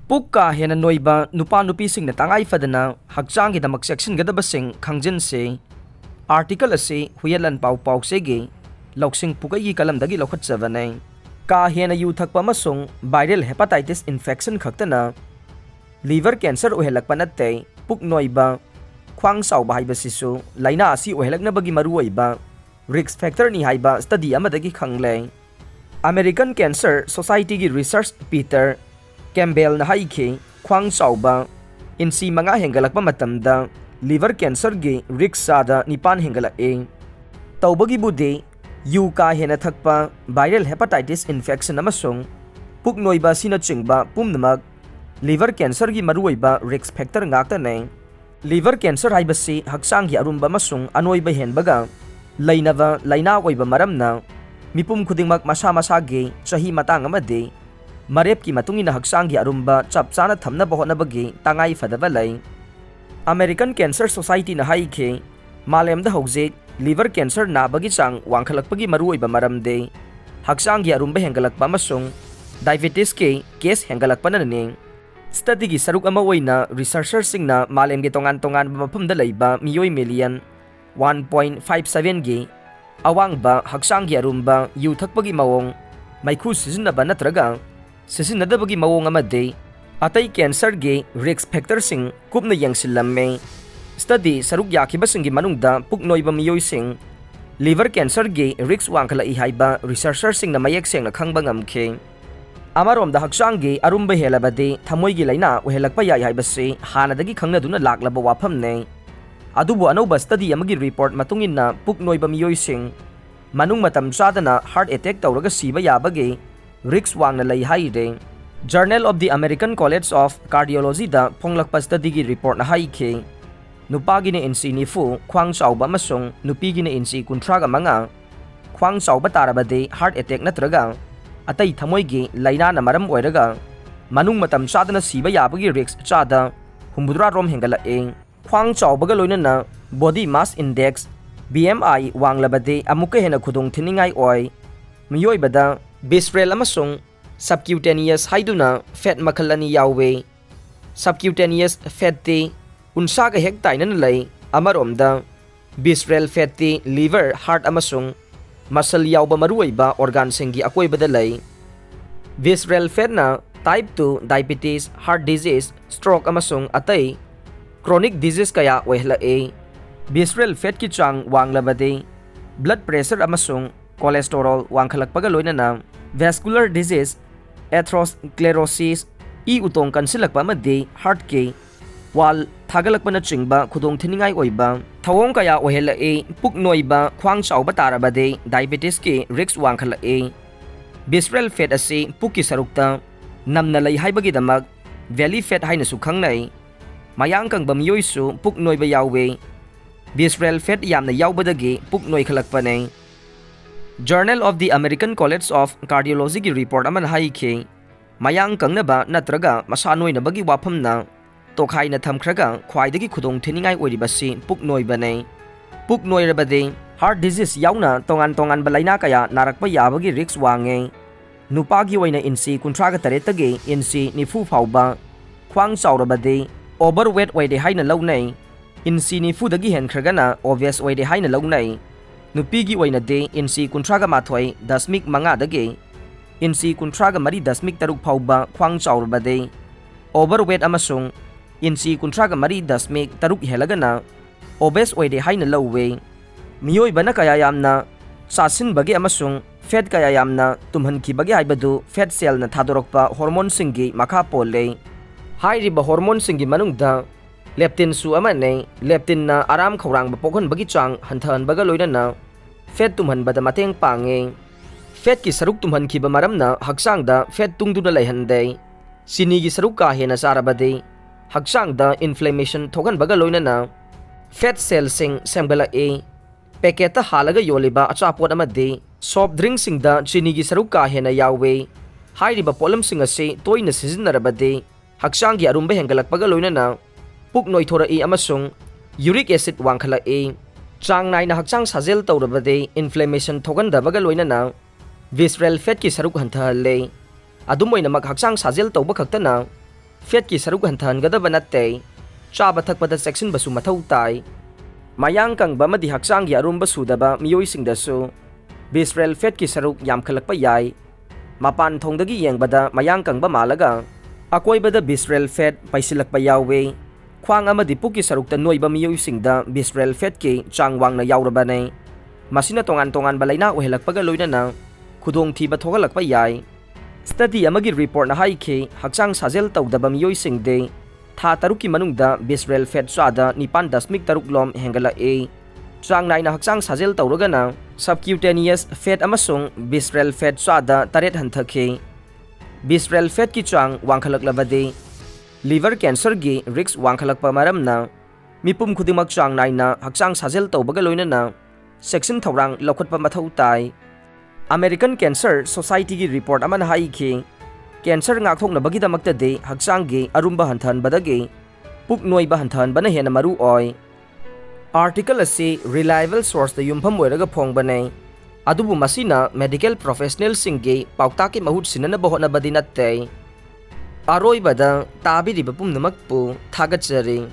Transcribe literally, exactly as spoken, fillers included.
ꯄꯨꯛ ꯀꯥ ꯍꯦꯟꯅ ꯅꯣꯏꯕ ꯅꯨꯄꯥ ꯅꯨꯄꯤꯁꯤꯡꯅ ꯇꯉꯥꯏ ꯐꯗꯅ ꯍꯛꯆꯥꯡꯒꯤꯗꯃꯛ ꯆꯦꯛꯁꯤꯟꯒꯗꯕꯁꯤꯡ ꯈꯪꯖꯤꯟꯁꯤ꯫ ꯑꯥꯔꯇꯤꯀꯜ ꯑꯁꯤ ꯍꯨꯌꯦꯟꯂꯟ ꯄꯥꯎ ꯄꯥꯎꯆꯦꯒꯤ ꯂꯧꯁꯤꯡ ꯄꯨꯀꯩꯒꯤ ꯀꯂꯝꯗꯒꯤ ꯂꯧꯈꯠꯆꯕꯅꯤ꯫ ꯀꯥ ꯍꯦꯟꯅ ꯌꯨ ꯊꯛꯄ ꯑꯃꯁꯨꯡ viral hepatitis infection ꯈꯛꯇꯅ liver cancer ꯑꯣꯏꯍꯜꯂꯛꯄ ꯅꯠꯇꯦ꯫ ꯄꯨꯛ ꯅꯣꯏꯕ, ꯈ꯭ꯋꯥꯡ ꯆꯥꯎꯕ ꯍꯥꯏꯕꯁꯤꯁꯨ ꯂꯥꯏꯅꯥ ꯑꯁꯤ ꯑꯣꯏꯍꯜꯂꯛꯅꯕꯒꯤ ꯃꯔꯨꯑꯣꯏꯕ risk factorꯅꯤ ꯍꯥꯏꯕ study ꯑꯃꯗꯒꯤ ꯈꯪꯂꯦ꯫ American Cancer Societyꯒꯤ research Peter Campbellꯅ ꯍꯥꯏꯈꯤ, ꯈ꯭ꯋꯥꯡ ꯆꯥꯎꯕ, ꯏꯟꯆꯤ ꯃꯉꯥ ꯍꯦꯟꯒꯠꯂꯛꯄ ꯃꯇꯝꯗ liver cancerꯒꯤ risk ꯆꯥꯗ ꯅꯤꯄꯥꯟ ꯍꯦꯟꯒꯠꯂꯛꯏ꯫ ꯇꯧꯕꯒꯤꯕꯨꯗꯤ ꯌꯨ ꯀꯥ ꯍꯦꯟꯅ ꯊꯛꯄ, viral hepatitis infection ꯑꯃꯁꯨꯡ ꯄꯨꯛ ꯅꯣꯏꯕ ꯑꯁꯤꯅꯆꯤꯡꯕ ꯄꯨꯝꯅꯃꯛ liver cancerꯒꯤ ꯃꯔꯨꯑꯣꯏꯕ risk factor ꯉꯥꯛꯇꯅꯤ꯫ Liver cancer ꯍꯥꯏꯕꯁꯤ ꯍꯛꯆꯥꯡꯒꯤ ꯑꯔꯨꯝꯕ ꯑꯃꯁꯨꯡ ꯑꯅꯣꯏꯕ ꯍꯦꯟꯕꯒ ꯂꯩꯅꯕ ꯂꯥꯏꯅꯥ ꯑꯣꯏꯕ ꯃꯔꯝꯅ, ꯃꯤꯄꯨꯝ ꯈꯨꯗꯤꯡꯃꯛ ꯃꯁꯥ ꯃꯁꯥꯒꯤ ꯆꯍꯤ ꯃꯇꯥꯡ ꯑꯃꯗꯤ ꯃꯔꯦꯞꯀꯤ ꯃꯇꯨꯡ ꯏꯟꯅ ꯍꯛꯆꯥꯡꯒꯤ ꯑꯔꯨꯝꯕ ꯆꯞ ꯆꯥꯅ ꯊꯝꯅꯕ ꯍꯣꯠꯅꯕꯒꯤ ꯇꯉꯥꯏ ꯐꯗꯕ ꯂꯩ꯫ American Cancer Societyꯅ ꯍꯥꯏꯈꯤ, ꯃꯥꯂꯦꯝꯗ ꯍꯧꯖꯤꯛ liver cancer ꯅꯥꯕꯒꯤ ꯆꯥꯡ ꯋꯥꯡꯈꯠꯂꯛꯄꯒꯤ ꯃꯔꯨꯑꯣꯏꯕ ꯃꯔꯝꯗꯤ ꯍꯛꯆꯥꯡꯒꯤ ꯑꯔꯨꯝꯕ ꯍꯦꯟꯒꯠꯂꯛꯄ ꯑꯃꯁꯨꯡ diabetesꯀꯤ case ꯍꯦꯟꯒꯠꯂꯛꯄꯅꯅꯤ꯫ Studyꯒꯤ ꯁꯔꯨꯛ ꯑꯃ ꯑꯣꯏꯅ researcherꯁꯤꯡꯅ ꯃꯥꯂꯦꯝꯒꯤ ꯇꯣꯉꯥꯟ ꯇꯣꯉꯥꯟꯕ ꯃꯐꯝꯗ ꯂꯩꯕ ꯃꯤꯑꯣꯏ million one point five sevenꯒꯤ ꯑꯋꯥꯡꯕ ꯍꯛꯆꯥꯡꯒꯤ ꯑꯔꯨꯝꯕ ꯌꯨ ꯊꯛꯄꯒꯤ ꯃꯑꯣꯡ, ꯃꯩꯈꯨ ꯁꯤꯖꯤꯟꯅꯕ ꯅꯠꯇ꯭ꯔꯒ ꯁꯤꯖꯤꯟꯅꯗꯕꯒꯤ ꯃꯑꯣꯡ ꯑꯃꯗꯤ ꯑꯇꯩ cancerꯒꯤ risk factorꯁꯤꯡ ꯀꯨꯞꯅ ꯌꯦꯡꯁꯤꯜꯂꯝꯃꯤ꯫ Study ꯁꯔꯨꯛ ꯌꯥꯈꯤꯕꯁꯤꯡꯒꯤ ꯃꯅꯨꯡꯗ ꯄꯨꯛ ꯅꯣꯏꯕ ꯃꯤꯑꯣꯏꯁꯤꯡ liver cancerꯒꯤ risk ꯋꯥꯡꯈꯠꯂꯛꯏ ꯍꯥꯏꯕ researcherꯁꯤꯡꯅ ꯃꯌꯦꯛ ꯁꯦꯡꯅ ꯈꯪꯕ ꯉꯝꯈꯤ꯫ ꯑꯃꯔꯣꯝꯗ ꯍꯛꯆꯥꯡꯒꯤ ꯑꯔꯨꯝꯕ ꯍꯦꯜꯂꯕꯗꯤ ꯊꯃꯣꯏꯒꯤ ꯂꯥꯏꯅꯥ ꯑꯣꯏꯍꯜꯂꯛꯄ ꯌꯥꯏ ꯍꯥꯏꯕꯁꯤ ꯍꯥꯟꯅꯗꯒꯤ ꯈꯪꯅꯗꯨꯅ ꯂꯥꯛꯂꯕ ꯋꯥꯐꯝꯅꯤ꯫ ꯑꯗꯨꯕꯨ ꯑꯅꯧꯕ study ꯑꯃꯒꯤ report ꯃꯇꯨꯡ ꯏꯟꯅ ꯄꯨꯛ ꯅꯣꯏꯕ ꯃꯤꯑꯣꯏꯁꯤꯡ ꯃꯅꯨꯡ ꯃꯇꯝ ꯆꯥꯗꯅ heart attack ꯇꯧꯔꯒ ꯁꯤꯕ ꯌꯥꯕꯒꯤ risk ꯋꯥꯡꯅ ꯂꯩ ꯍꯥꯏꯔꯤ꯫ Journal of the American College of Cardiologyꯗ ꯐꯣꯡꯂꯛꯄ studyꯒꯤ reportꯅ ꯍꯥꯏꯈꯤ, ꯅꯨꯄꯥꯒꯤꯅ ꯏꯟꯆꯤ ꯅꯤꯐꯨ ꯈ꯭ꯋꯥꯡ ꯆꯥꯎꯕ ꯑꯃꯁꯨꯡ ꯅꯨꯄꯤꯒꯤꯅ ꯏꯟꯆꯤ ꯀꯨꯟꯊ꯭ꯔꯥꯒ ꯃꯉꯥ ꯈ꯭ꯋꯥꯡ ꯆꯥꯎꯕ ꯇꯥꯔꯕꯗꯤ heart attack ꯅꯠꯇ꯭ꯔꯒ ꯑꯇꯩ ꯊꯃꯣꯏꯒꯤ ꯂꯥꯏꯅꯥꯅ ꯃꯔꯝ ꯑꯣꯏꯔꯒ ꯃꯅꯨꯡ ꯃꯇꯝ ꯆꯥꯗꯅ ꯁꯤꯕ ꯌꯥꯕꯒꯤ risk ꯆꯥꯗ ꯍꯨꯝꯐꯨꯇꯔꯥ ꯔꯣꯝ ꯍꯦꯟꯒꯠꯂꯛꯏ꯫ ꯈ꯭ꯋꯥꯡ ꯆꯥꯎꯕꯒ ꯂꯣꯏꯅꯅ body mass index, B M I, ꯋꯥꯡꯂꯕꯗꯤ ꯑꯃꯨꯛꯀ ꯍꯦꯟꯅ ꯈꯨꯗꯣꯡ ꯊꯤꯅꯤꯡꯉꯥꯏ ꯑꯣꯏ꯫ ꯃꯤꯑꯣꯏꯕꯗ visceral ꯑꯃꯁꯨꯡ Subcutaneous ꯍꯥꯏꯗꯨꯅ fat ꯃꯈꯜ ꯑꯅꯤ ꯌꯥꯎꯋꯦ꯫ Subcutaneous fatꯇꯤ ꯎꯟꯁꯥꯒ ꯍꯦꯛ ꯇꯥꯏꯅꯅ ꯂꯩ꯫ ꯑꯃꯔꯣꯝꯗ visceral fatꯇꯤ liver, heart ꯑꯃꯁꯨꯡ muscle ꯌꯥꯎꯕ ꯃꯔꯨꯑꯣꯏꯕ organꯁꯤꯡꯒꯤ ꯑꯀꯣꯏꯕꯗ ꯂꯩ꯫ Visceral fatꯅ type two diabetes, heart disease, stroke ꯑꯃꯁꯨꯡ ꯑꯇꯩ chronic disease ꯀꯌꯥ ꯑꯣꯏꯍꯜꯂꯛꯏ꯫ Visceral fatꯀꯤ ꯆꯥꯡ ꯋꯥꯡꯂꯕꯗꯤ blood pressure ꯑꯃꯁꯨꯡ cholesterol ꯋꯥꯡꯈꯠꯂꯛꯄꯒ ꯂꯣꯏꯅꯅ vascular disease, atherosclerosis, ꯏ ꯎꯇꯣꯡ ꯀꯟꯁꯤꯜꯂꯛꯄ ꯑꯃꯗꯤ heartꯀꯤ wall ꯊꯥꯒꯠꯂꯛꯄꯅꯆꯤꯡꯕ ꯈꯨꯗꯣꯡꯊꯤꯅꯤꯡꯉꯥꯏ ꯑꯣꯏꯕ ꯊꯧꯑꯣꯡ ꯀꯌꯥ ꯑꯣꯏꯍꯜꯂꯛꯏ꯫ ꯄꯨꯛ ꯅꯣꯏꯕ, ꯈ꯭ꯋꯥꯡ ꯆꯥꯎꯕ ꯇꯥꯔꯕꯗꯤ diabetesꯀꯤ risk ꯋꯥꯡꯈꯠꯂꯛꯏ꯫ Visceral fat ꯑꯁꯤ ꯄꯨꯛꯀꯤ ꯁꯔꯨꯛꯇ ꯅꯝꯅ ꯂꯩ ꯍꯥꯏꯕꯒꯤꯗꯃꯛ belly fat ꯍꯥꯏꯅꯁꯨ ꯈꯪꯅꯩ꯫ ꯃꯌꯥꯡ ꯀꯪꯕ ꯃꯤꯑꯣꯏꯁꯨ ꯄꯨꯛ ꯅꯣꯏꯕ ꯌꯥꯎꯋꯤ꯫ Visceral fat ꯌꯥꯝꯅ ꯌꯥꯎꯕꯗꯒꯤ ꯄꯨꯛ ꯅꯣꯏꯈꯠꯂꯛꯄꯅꯤ꯫ Journal of the American College of Cardiologyꯒꯤ report ꯑꯃꯅ ꯍꯥꯏꯈꯤ, ꯃꯌꯥꯡ ꯀꯪꯅꯕ ꯅꯠꯇ꯭ꯔꯒ ꯃꯁꯥ ꯅꯣꯏꯅꯕꯒꯤ ꯋꯥꯐꯝꯅ ꯇꯣꯈꯥꯏꯅ ꯊꯝꯈ꯭ꯔꯒ ꯈ꯭ꯋꯥꯏꯗꯒꯤ ꯈꯨꯗꯣꯡ ꯊꯤꯅꯤꯡꯉꯥꯏ ꯑꯣꯏꯔꯤꯕꯁꯤ ꯄꯨꯛ ꯅꯣꯏꯕꯅꯤ꯫ ꯄꯨꯛ ꯅꯣꯏꯔꯕꯗꯤ heart disease ꯌꯥꯎꯅ ꯇꯣꯉꯥꯟ ꯇꯣꯉꯥꯟꯕ ꯂꯥꯏꯅꯥ ꯀꯌꯥ ꯅꯥꯔꯛꯄ ꯌꯥꯕꯒꯤ risk ꯋꯥꯡꯉꯤ꯫ ꯅꯨꯄꯥꯒꯤ ꯑꯣꯏꯅ ꯏꯟꯆꯤ ꯀꯨꯟꯊ꯭ꯔꯥꯒ ꯇꯔꯦꯠꯇꯒꯤ ꯏꯟꯆꯤ ꯅꯤꯐꯨ ꯐꯥꯎꯕ, ꯈ꯭ꯋꯥꯡ ꯆꯥꯎꯔꯕꯗꯤ overweight ꯑꯣꯏꯔꯦ ꯍꯥꯏꯅ ꯂꯧꯅꯩ꯫ ꯏꯟꯆꯤ ꯅꯤꯐꯨꯗꯒꯤ ꯍꯦꯟꯈ꯭ꯔꯒꯅ obese ꯑꯣꯏꯔꯦ ꯍꯥꯏꯅ ꯂꯧꯅꯩ꯫ ꯅꯨꯄꯤꯒꯤ ꯑꯣꯏꯅꯗꯤ ꯏꯟꯆꯤ ꯀꯨꯟꯊ꯭ꯔꯥꯒ ꯃꯥꯊꯣꯏ ꯗꯁꯃꯤꯛ ꯃꯉꯥꯗꯒꯤ ꯏꯟꯆꯤ ꯀꯨꯟꯊ꯭ꯔꯥꯒ ꯃꯔꯤ ꯗꯁꯃꯤꯛ ꯇꯔꯨꯛ ꯐꯥꯎꯕ ꯈ꯭ꯋꯥꯡ ꯆꯥꯎꯔꯕꯗꯤ overweight ꯑꯃꯁꯨꯡ ꯏꯟꯆꯤ ꯀꯨꯟꯊ꯭ꯔꯥꯒ ꯃꯔꯤ ꯗꯁꯃꯤꯛ ꯇꯔꯨꯛ ꯍꯦꯜꯂꯒꯅ obese ꯑꯣꯏꯔꯦ ꯍꯥꯏꯅ ꯂꯧꯋꯤ꯫ ꯃꯤꯑꯣꯏꯕꯅ ꯀꯌꯥ ꯌꯥꯝꯅ ꯆꯥꯁꯤꯟꯕꯒꯦ ꯑꯃꯁꯨꯡ fat ꯀꯌꯥ ꯌꯥꯝꯅ ꯇꯨꯝꯍꯟꯈꯤꯕꯒꯦ ꯍꯥꯏꯕꯗꯨ fat cellꯅ ꯊꯥꯗꯣꯔꯛꯄ hormoneꯁꯤꯡꯒꯤ ꯃꯈꯥ ꯄꯣꯜꯂꯦ꯫ ꯍꯥꯏꯔꯤꯕ hormoneꯁꯤꯡꯒꯤ ꯃꯅꯨꯡꯗ leptinꯁꯨ ꯑꯃꯅꯤ꯫ Leptinꯅ ꯑꯔꯥꯝ ꯈꯧꯔꯥꯡꯕ ꯄꯣꯛꯍꯟꯕꯒꯤ ꯆꯥꯡ ꯍꯟꯊꯍꯟꯕꯒ ꯂꯣꯏꯅꯅ fat ꯇꯨꯝꯍꯟꯕꯗ ꯃꯇꯦꯡ ꯄꯥꯡꯉꯤ꯫ Fatꯀꯤ ꯁꯔꯨꯛ ꯇꯨꯝꯍꯟꯈꯤꯕ ꯃꯔꯝꯅ ꯍꯛꯆꯥꯡꯗ fat ꯇꯨꯡꯗꯨꯅ ꯂꯩꯍꯟꯗꯦ꯫ ꯆꯤꯅꯤꯒꯤ ꯁꯔꯨꯛ ꯀꯥ ꯍꯦꯟꯅ ꯆꯥꯔꯕꯗꯤ ꯍꯛꯆꯥꯡꯗ inflammation ꯊꯣꯛꯍꯟꯕꯒ ꯂꯣꯏꯅꯅ fat cellꯁꯤꯡ ꯁꯦꯝꯒꯠꯂꯛꯏ꯫ Packetꯇ ꯍꯥꯜꯂꯒ ꯌꯣꯜꯂꯤꯕ ꯑꯆꯥꯄꯣꯠ ꯑꯃꯗꯤ soft drinkꯁꯤꯡꯗ ꯆꯤꯅꯤꯒꯤ ꯁꯔꯨꯛ ꯀꯥ ꯍꯦꯟꯅ ꯌꯥꯎꯏ꯫ ꯍꯥꯏꯔꯤꯕ ꯄꯣꯠꯂꯝꯁꯤꯡ ꯑꯁꯤ ꯇꯣꯏꯅ ꯁꯤꯖꯤꯟꯅꯔꯕꯗꯤ ꯍꯛꯆꯥꯡꯒꯤ ꯑꯔꯨꯝꯕ ꯍꯦꯟꯒꯠꯂꯛꯄꯒ ꯂꯣꯏꯅꯅ ꯄꯨꯛ ꯅꯣꯏꯊꯣꯔꯛꯏ ꯑꯃꯁꯨꯡ uric acid ꯋꯥꯡꯈꯠꯂꯛꯏ꯫ ꯆꯥꯡ ꯅꯥꯏꯅ ꯍꯛꯆꯥꯡ ꯁꯥꯖꯦꯜ ꯇꯧꯔꯕꯗꯤ inflammation ꯊꯣꯛꯍꯟꯗꯕꯒ ꯂꯣꯏꯅꯅ visceral fatꯀꯤ ꯁꯔꯨꯛ ꯍꯟꯊꯍꯜꯂꯤ꯫ ꯑꯗꯨꯝ ꯑꯣꯏꯅꯃꯛ, ꯍꯛꯆꯥꯡ ꯁꯥꯖꯦꯜ ꯇꯧꯕ ꯈꯛꯇꯅ ꯐꯦꯠꯀꯤ ꯁꯔꯨꯛ ꯍꯟꯊꯍꯟꯒꯗꯕ ꯅꯠꯇꯦ, ꯆꯥꯕ ꯊꯛꯄꯗ ꯆꯦꯛꯁꯤꯟꯕꯁꯨ ꯃꯊꯧ ꯇꯥꯏ꯫ ꯃꯌꯥꯡ ꯀꯪꯕ ꯑꯃꯗꯤ ꯍꯛꯆꯥꯡꯒꯤ ꯑꯔꯨꯝꯕ ꯁꯨꯗꯕ ꯃꯤꯑꯣꯏꯁꯤꯡꯗꯁꯨ visceral fatꯀꯤ ꯁꯔꯨꯛ ꯌꯥꯝꯈꯠꯂꯛꯄ ꯌꯥꯏ꯫ ꯃꯄꯥꯟ ꯊꯣꯡꯗꯒꯤ ꯌꯦꯡꯕꯗ ꯃꯌꯥꯡ ꯀꯪꯕ ꯃꯥꯜꯂꯒ, ꯑꯀꯣꯏꯕꯗ visceral fat ꯄꯩꯁꯤꯜꯂꯛꯄ ꯌꯥꯎꯋꯤ꯫ ꯈ꯭ꯋꯥꯡ ꯑꯃꯗꯤ ꯄꯨꯛꯀꯤ ꯁꯔꯨꯛꯇ ꯅꯣꯏꯕ ꯃꯤꯑꯣꯏꯁꯤꯡꯗ visceral fatꯀꯤ ꯆꯥꯡ ꯋꯥꯡꯅ ꯌꯥꯎꯔꯕꯅꯤ꯫ ꯃꯁꯤꯅ ꯇꯣꯉꯥꯟ ꯇꯣꯉꯥꯟꯕ ꯂꯥꯏꯅꯥ ꯑꯣꯏꯍꯜꯂꯛꯄꯒ ꯂꯣꯏꯅꯅ ꯈꯨꯗꯣꯡꯊꯤꯕ ꯊꯣꯛꯍꯜꯂꯛꯄ ꯌꯥꯏ꯫ Study ꯑꯃꯒꯤ reportꯅ ꯍꯥꯏꯈꯤ, ꯍꯛꯆꯥꯡ ꯁꯥꯖꯦꯜ ꯇꯧꯗꯕ ꯃꯤꯑꯣꯏꯁꯤꯡꯗꯤ ꯊꯥ ꯇꯔꯨꯛꯀꯤ ꯃꯅꯨꯡꯗ visceral fat ꯆꯥꯗ ꯅꯤꯄꯥꯟ ꯗꯁꯃꯤꯛ ꯇꯔꯨꯛ ꯂꯣꯝ ꯍꯦꯟꯒꯠꯂꯛꯏ꯫ ꯆꯥꯡ ꯅꯥꯏꯅ ꯍꯛꯆꯥꯡ ꯁꯥꯖꯦꯜ ꯇꯧꯔꯒꯅ subcutaneous fat ꯑꯃꯁꯨꯡ visceral fat ꯆꯥꯗ ꯇꯔꯦꯠ ꯍꯟꯊꯈꯤ꯫ Visceral fatꯀꯤ ꯆꯥꯡ ꯋꯥꯡꯈꯠꯂꯛꯂꯕꯗꯤ liver cancerꯒꯤ risk ꯋꯥꯡꯈꯠꯂꯛꯄ ꯃꯔꯝꯅ, ꯃꯤꯄꯨꯝ ꯈꯨꯗꯤꯡꯃꯛ ꯆꯥꯡ ꯅꯥꯏꯅ ꯍꯛꯆꯥꯡ ꯁꯥꯖꯦꯜ ꯇꯧꯕꯒ ꯂꯣꯏꯅꯅ ꯆꯦꯛꯁꯤꯟ ꯊꯧꯔꯥꯡ ꯂꯧꯈꯠꯄ ꯃꯊꯧ ꯇꯥꯏ꯫ American Cancer Societyꯒꯤ report ꯑꯃꯅ ꯍꯥꯏꯈꯤ, cancer ꯉꯥꯛꯊꯣꯛꯅꯕꯒꯤꯗꯃꯛꯇꯗꯤ ꯍꯛꯆꯥꯡꯒꯤ ꯑꯔꯨꯝꯕ ꯍꯟꯊꯍꯟꯕꯗꯒꯤ ꯄꯨꯛ ꯅꯣꯏꯕ ꯍꯟꯊꯍꯟꯕꯅ ꯍꯦꯟꯅ ꯃꯔꯨ ꯑꯣꯏ꯫ Article ꯑꯁꯤ reliable sourceꯇ ꯌꯨꯝꯐꯝ ꯑꯣꯏꯔꯒ ꯐꯣꯡꯕꯅꯤ, ꯑꯗꯨꯕꯨ ꯃꯁꯤꯅ medical professionalꯁꯤꯡꯒꯤ ꯄꯥꯎꯇꯥꯛꯀꯤ ꯃꯍꯨꯠ ꯁꯤꯟꯅꯅꯕ ꯍꯣꯠꯅꯕꯗꯤ ꯅꯠꯇꯦ꯫ ꯑꯔꯣꯏꯕꯗ, ꯇꯥꯕꯤꯔꯤꯕ ꯄꯨꯝꯅꯃꯛꯄꯨ ꯊꯥꯒꯠꯆꯔꯤ꯫